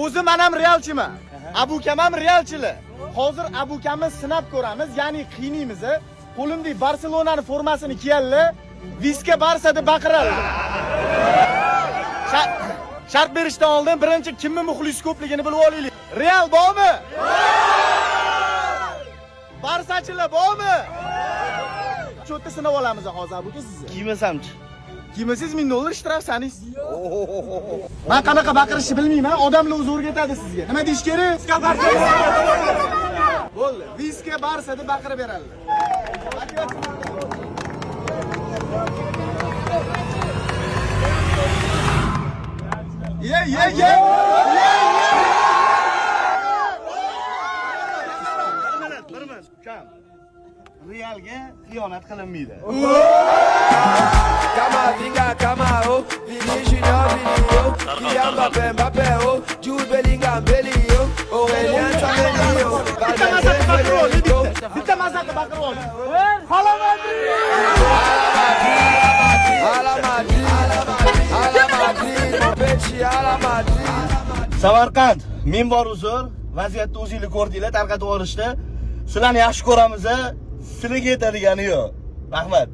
O'zi men ham realchiman. Abukam ham realchilar. Hozir Abukamni sinab ko'ramiz, ya'ni qiynaymiz. Qo'limdagi Barselonani formasini kiyadilar, "Visca Barsa" deb baqiradilar. Shart berishdan oldin birinchi kimni muxlisi ko'pligini bilib olaylik. Real bormi? Barsachilar bormi? Shu yerda sinab olamiz hozir, Abuka, sizni. Kiymasamchi? Kiymasangiz, $1000 shtraf saningiz. Men qanaqa baqirishni bilmayman, odamlar o'zi o'rgatadi sizga. Nima deyish kerak? Bo'ldi. "Visca Barsa" deb baqirib beradilar. Ye ye ye. Bir minut, bir minut, ukam. Realga xiyonat qilinmaydi. Camavinga, Camao, Vini Junior, Vini, oh, Kylian Mbappé, Mbappé, oh, Jude Bellingham, Belly, oh, Aurélien Tchouaméni, oh, Bitta maza Valverde, qilib baqirib ol, Federico. bitta. Bitta maza qilib baqirib ol. Hala Madrid! Hala Madrid, Hala Madrid, mon petit, Hala Madrid. Samarqand, men bor uzr. Vaziyatni o'zinglar ko'rdinglar, tarqatib yuborishdi. Sizlarni yaxshi ko'ramiz, sizlarga yetadigani yo'q. Rahmat.